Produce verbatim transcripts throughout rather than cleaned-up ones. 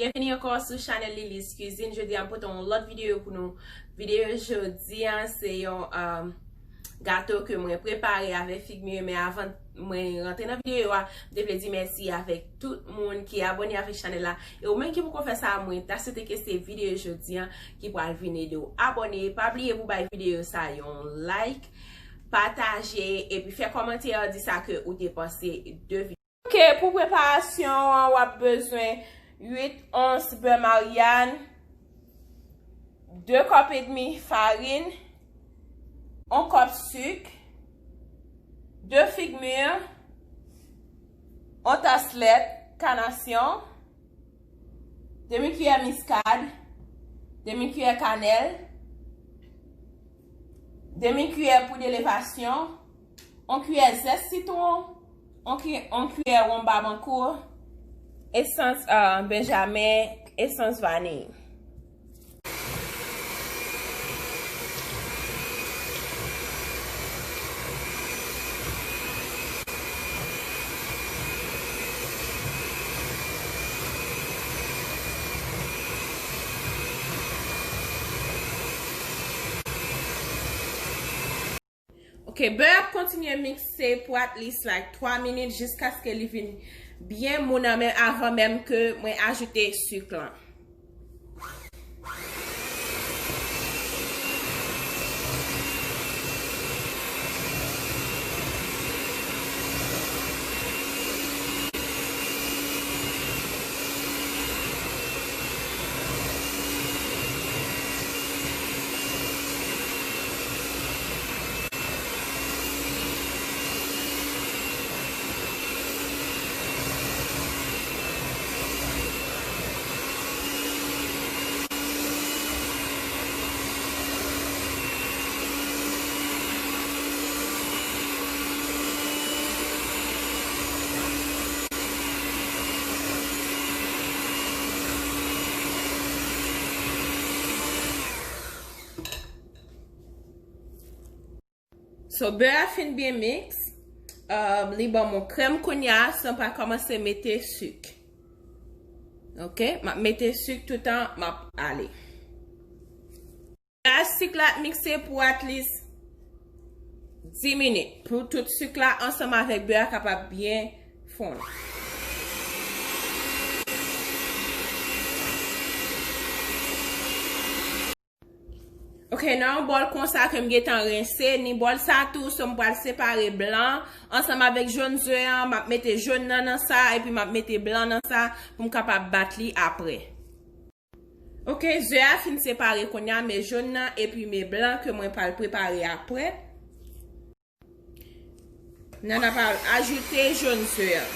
Byenveni ankò sou chanèl Lily's Cuisine. Jodi a m pote yon lòt videyo pou nou. Videyo jodi a se yon um, gato ke mwen prepare avèk fig mi, men avan mwen rantre nan videyo a, m te vle di mèsi avèk tout moun ki abòne avèk chanèl la. E ou menm ki poko fè sa, mwen ta swete ke se videyo jodi a ki pral vin ede w abòne. Pa bliye pou bay videyo sa yon like, pataje, epi fè kòmantè, di sa ke ou te panse de videyo. Ok, pou preparasyon an, w ap bezwen uit ons bè Maryàn, de kòp edmi farin, yon kòp sik, de fig mi, yon tas lèt kanasyon, demi kiyè miskad, demi kiyè kanèl, demi kiyè poud elevasyon, yon kiyè zès sitwon, yon ki-, yon kiyè wonn Babankou, esans, euh, benjamen, esans vaniy. Ok, bè a ap kontinye mikse pou at least like twa minit jiskaske li vin byen mou nan men avan menm ke mwen ajoute sik lan. So, bè a fin byen miks. Um, li ban m yon krèm kounye a, so m pral kòmanse mete sik. Ok, m ap mete sik toutan m ap ale. Bè a, sik la ap mikse pou at least dis minit. Pou tout sik la ansanm avèk bè a kapab byen fonn. Ok, nan yon bòl konsa ke m gentan rense, ni bòl sa tou, so m pral separe blan ansanm avèk jòn ze an, m ap mete jòn nan nan sa, epi m ap mete blan nan sa pou m kapab bat li apre. Ok, ze a fin separe kounye a, men jòn nan epi men blan ke mwen pral prepare apre. Nan n ap ajoute jòn ze a.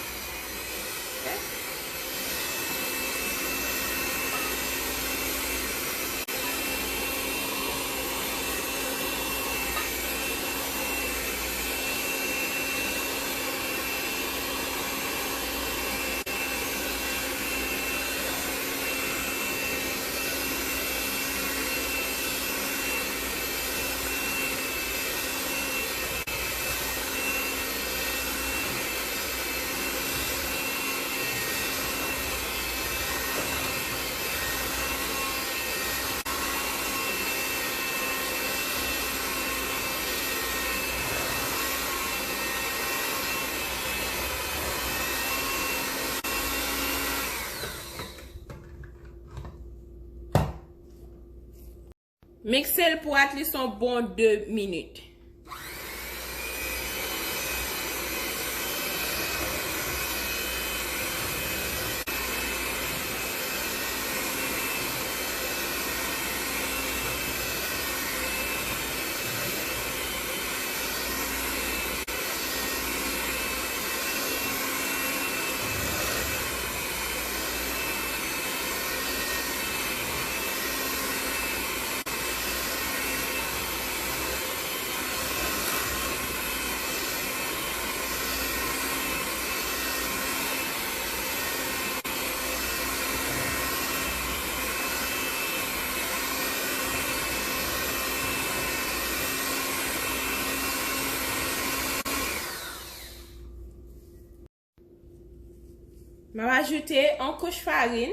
Mikse l pou at least yon bon de minit. M ap ajoute yon kouch farin.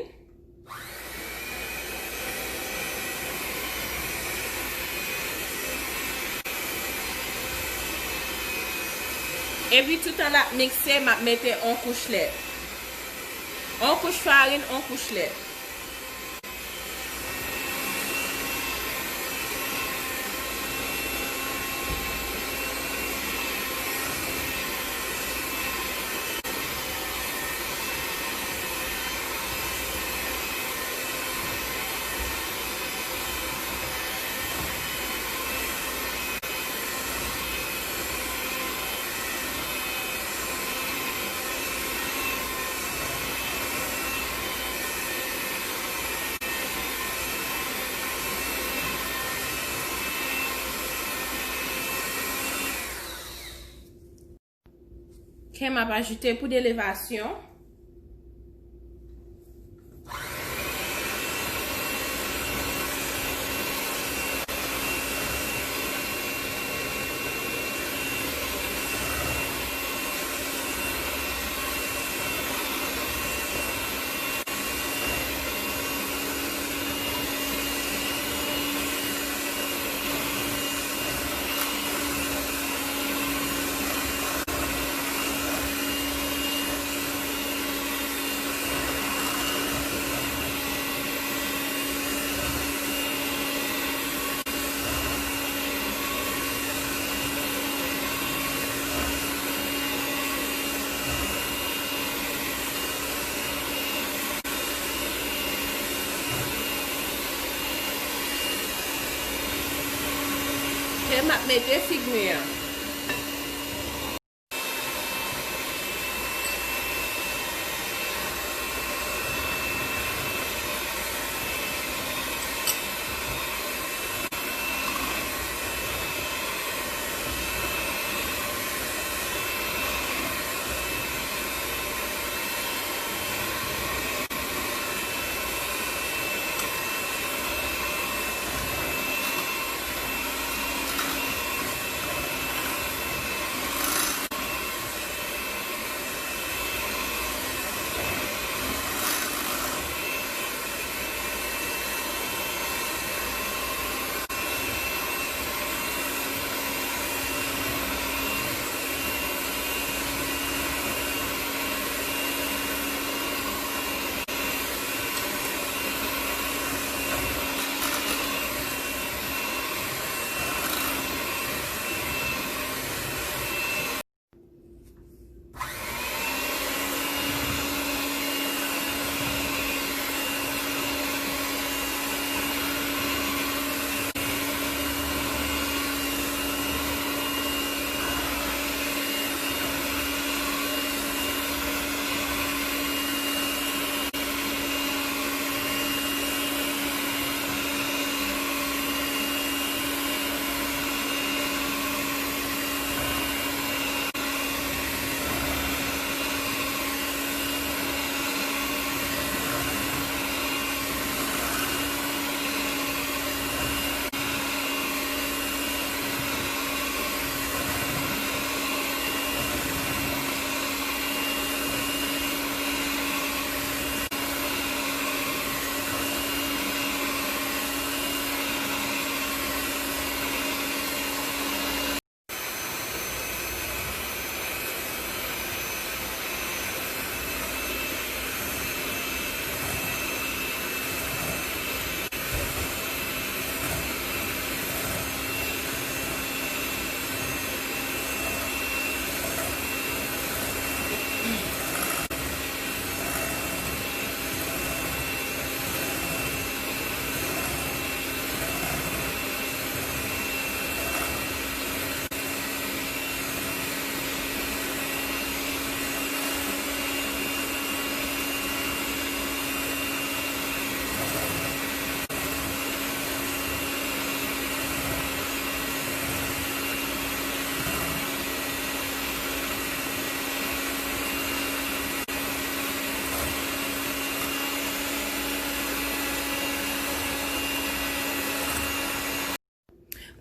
Epi toutan l ap mikse, m ap mete yon kouch lèt. Yon kouch farin, yon kouch lèt. Ke m ap ajoute poud elevasyon. Ke m ap mete fig mi an.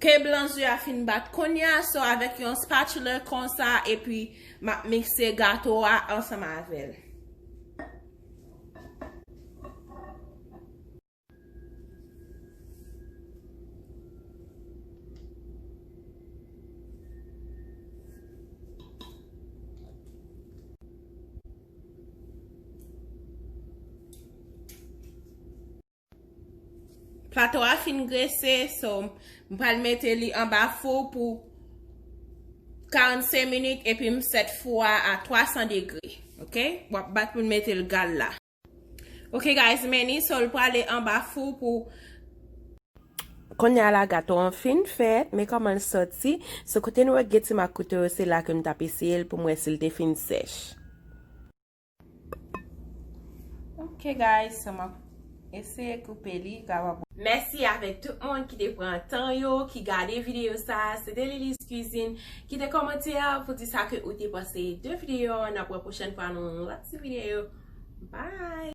Ke blan ze a fin bat kounye a, so avèk yon spatula konsa, epi m ap mikse gato a ansanm avè l. Plato a fin grese, so m pral mete li anba fou pou karannsenk minit epi m sèt fou a a twa san degre. Ok? W ap bat pou l mete l gal la. Ok guys, men ni so l prale anba fou pou Kounye a la gato an fin fèt, men kòman l sòti. So kote nou wè gen ti mak kouto yo, se la ke m t ap eseye l pou m wè si l te fin sèch. Ok guys, so m ap eseye koupe li, kapab. Mèsi avèk tout moun ki te pran tan yo, ki gade videyo sa. Se te Lily's Cuisine. Kite kòmantè pou di sa ke ou te panse de videyo an. N ap wè pwochèn fwa nan yon lòt ti videyo. Bye!